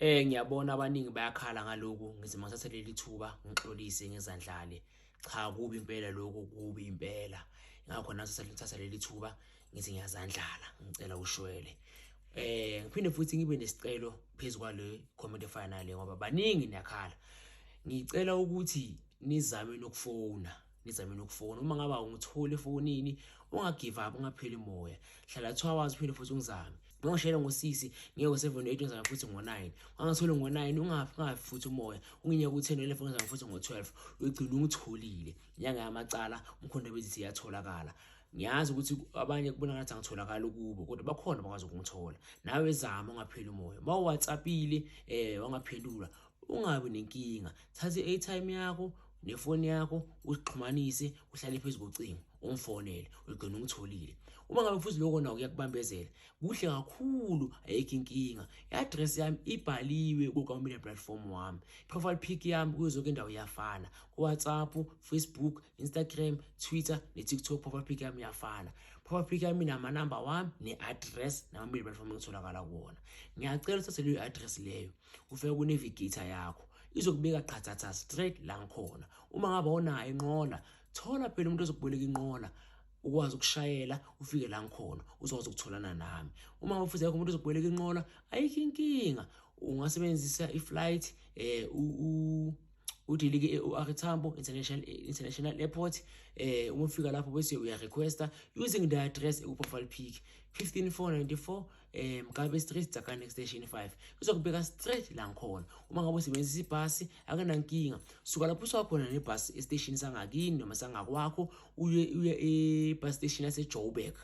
Ngiyabona abaningi bayakhala ngalokhu, ngize ngathatha leli thuba ngixolise ngezandlale. Cha, kubi impela lokhu, kubi impela. Ingakho nathi thatha leli thuba ngithi ngiyazandlala, ngicela ushwele. Ngiphinde futhi ngibe nesicelo phezu kwale comment efana nale ngoba baningi niyakhala. Ngicela ukuthi nizame nokufona, nizame nokufona. Uma ngabe awungitholi efonini, ungagive up, ungapheli moya. Hlala 2 hours uphinde futhi ungizame. Ungishayela ngo-6 ngiye ngo-7 8 ngizame futhi ngo-9. Ungatholi ngo-9 ungafi futhi umoya. Unginye ku-10 11 ngizame futhi ngo-12. Uyogcina ungitholile. Inyanga yamacala umkhondo bezithi iyatholakala. Ngiyazi ukuthi abanye kubona ngathi angitholakali kubo kodwa bakhona bakwazi ukungithola. Nawe zama ungapheli umoya. Uma uWhatsAppile wangaphendula ungabi nenkinga. Thatha i-airtime yakho nefoni yakho uzixhumanise uhlale phezu kocingo ungifonele ugcine ungitholile. Uma ngabe futhi lokho nawo kuyakubambezela kuhle kakhulu, ayikho inkinga. I-address yami ibhaliwe ku-media platform wami, profile pic yami kuyo zonke indawo iyafana, ku-WhatsApp, Facebook, Instagram, Twitter ne-TikTok, profile pic yami iyafana. Profile pic yami inamanamba wami ne-address nama-media platform engitholakala kuwona. Ngiyacela uthathe leyo address leyo ufike ku-navigator yakho, izokubeka qhathatha straight la ngikhona. Uma ngabe awunayo inqola, thola phela umuntu ozokuboleka inqola ukwazi ukushayela ufike la ngikhona, uzokwazi ukutholana nami. Uma ngabe futhi akekho umuntu ozokuboleka inqola, ayikho inkinga, ungasebenzisa i-flight udilike e-OR Tambo International Airport. Uma ufika lapho bese uya-requesta using the address eku-profile pic, 15494 Mgabe Street, Tsakane Extension 5, izokubeka straight la ngikhona. Uma ngabe usebenzisa ibhasi, akunankinga, suka lapho usuka khona nebhasi esiteshini sangakini noma sangakwakho, uye e-bus station yaseJoburg.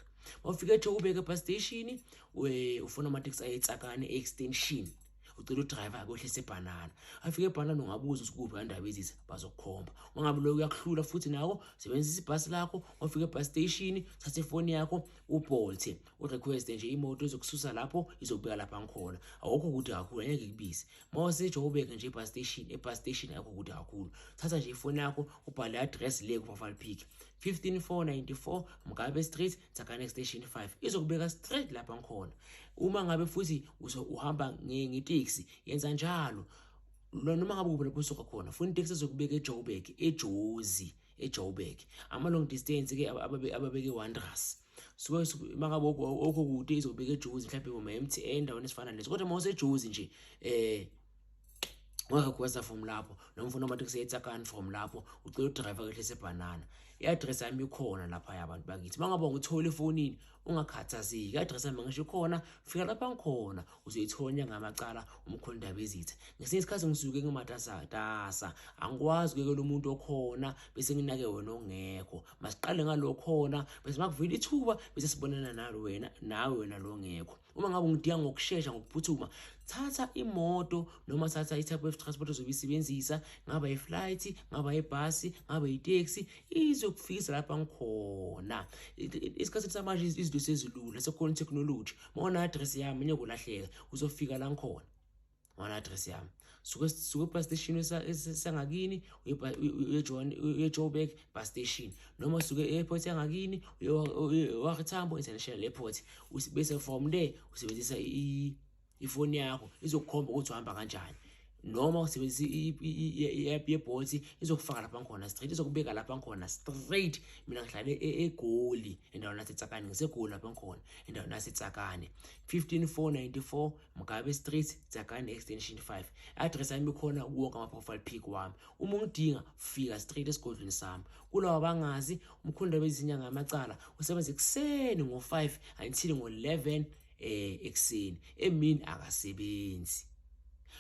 Mawufika eJoburg e-bus station, ufuna amateksi aye eTsakane extension, ucela udriver akwehlise ebhanana. Afike ebhanana, ungabuza ukuthi kuphi kaNdabezitha, bazokukhomba. Uma ngabe lokho kuyakuhlula futhi nako, sebenzisa ibhasi lakho. Wafika ebus station, thatha ifoni yakho uBolt, urequest nje imoto ezokususa lapho izokubeka lapha ngikhona. Awukho kude kakhulu, angeke kubize. Uma useJoburg nje ebus station, ebus station akho kude kakhulu. Thatha nje ifoni yakho ubhale address le ku-profile pic, 15494 Mgabe Street, Tsakane Extension 5, izokubeka straight lapha ngikhona. Uma ngabe futhi uhamba ngeteksi, yenza njalo. Noma ngabe kuphi lapho usuka khona, funa iteksi ezokubeka eJoburg, eJozi, eJoburg. Ama-long distance ke ababeke Wanderers, suke uma ngabe okho kude izokubeka eJozi, mhlawumbe boma-MTN, endaweni esifana lezo. Kodwa uma useJozi nje ungarequesta from lapho, noma ufuna amateksi eTsakane, from lapho ucela udriver kehlise ebhanana. I-address yami ikhona lapha yabantu bakithi. Uma ngabe ungithola efonini, ungakhathazeki, i-address yami ngisho ikhona, fika lapha ngikhona uzoyithola. Inyanga yamacala, umkhulu Ndabezitha. Ngesinye isikhathi ngisuke ngimatasatasa, angikwazi ukuyekela umuntu okhona bese nginake wena ongekho. Masiqale ngalo khona, bese makuvela ithuba bese sibonana nalo wena, nawe wena lo ongekho. Uma ngabe ungidinga ngokushesha, ngokuphuthuma, thatha imoto noma thatha i-type of transport ozobe isebenzisa, ngaba i-flight, ngaba ibhasi, ngaba iteksi, izokufikisa lapha ngikhona. Isikhathi samanje izinto sezilula, sekukhona i-technology. Uma una-address yami ngeke ulahleka, uzofika la ngikhona. Ngona address yami, suke suke bus station sangakini uye eJoburg bus station, noma suke e-airport yangakini uye OR Tambo International Airport, bese from there usebenzisa ifoni yakho, izokukhomba ukuthi uhamba kanjani, noma usebenzisa i-app yeBolt, izokufaka lapha ngikhona straight, izokubeka lapha ngikhona straight. Mina ngihlale eGoli, endaweni yaseTsakane. NgiseGoli lapha ngikhona, endaweni yaseTsakane, 15494 Mgabe Street, Tsakane Extension 5. Address yami ikhona wonke ama-profile pic wami. Uma ungidinga, fika straight esigodlweni sami. Kulawo abangazi, umkhulu Ndabezitha yamacala usebenza ekuseni ngo-5 until ngo-11 ekuseni. Emini akasebenzi.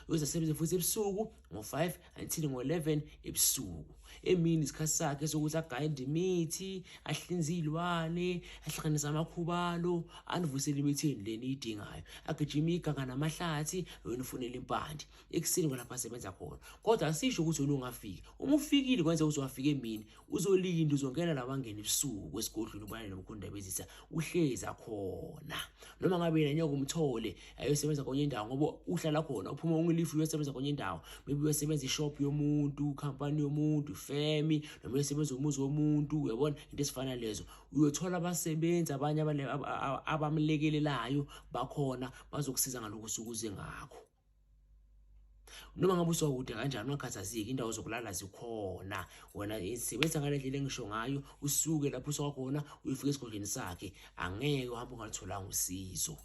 Uzosebenza futhi ebusuku ngo-5 until ngo-11 ebusuku. Emini isikhathi sakhe sokuthi agayinde imithi, ahlinze iy'lwane, ahlanganise amakhubalo, anivusele imithi yenu le niyidingayo, agijima iganga namahlathi, wena ufunela impande. Ekuseni kwalapho asebenza khona, kodwa asisho ukuthi wena ungafiki. Uma ufikile, kwenza ukuthi wafika emini, uzolinda, uzongena la wangena ebusuku esigodlweni, ubane nomkhulu Ndabezitha uhlezi khona. Noma ngabe yena ngeke umthole, ayosebenza kwenye indawo, ngoba uhlala khona uphuma ungilifu, uyosebenza kwenye indawo, maybe uyosebenza ishop yomuntu, company yomuntu, femi, noma uyosebenza umuzi womuntu, uyabona, into esifana lezo. Uyothola abasebenzi abanye abamlekelelayo bakhona, bazokusiza ngalokhu usuke uze ngakho. Noma ngabe usuka kude kanjani, ungakhathazeki, indawo zokulala zikhona. Wena sebenzisa ngale ndlela engisho ngayo, usuke lapho usuka khona uyofika esigodlweni sakhe, angeke uhambe ungalitholanga usizo.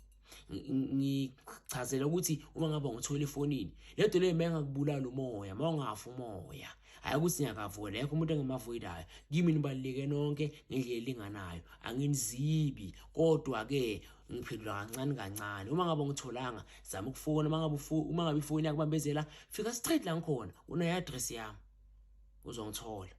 Ngichazela ukuthi uma ngabe ngithola efonini le nto leyo, mayengakubulala umoya, mawungafi umoya, hhayi ukuthi ngiyakavoida, ayikho umuntu engimavoidayo. Kimi nibaluleke nonke ngendlela elinganayo, anginizibi, kodwa-ke ngiphendula kancane kancane. Uma ngabe ngitholanga, zama ukufona. Uma ngabe ifoni yakubambezela, fika straight la ngikhona, unayo address yami, uzongithola.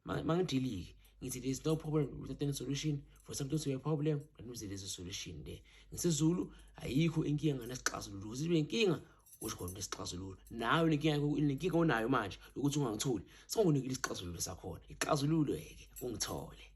Mangidilike ngithi there is no problem without any solution. For something to be a problem, that means there is a solution there. NgesiZulu, ayikho inkinga ngesixazululo. Ukuze ibe inkinga, kusho khona nesixazululo. Nawe nenkinga onayo manje yokuthi ungangitholi, sengikunikile isixazululo sakhona. Ixazululo-ke ungithole.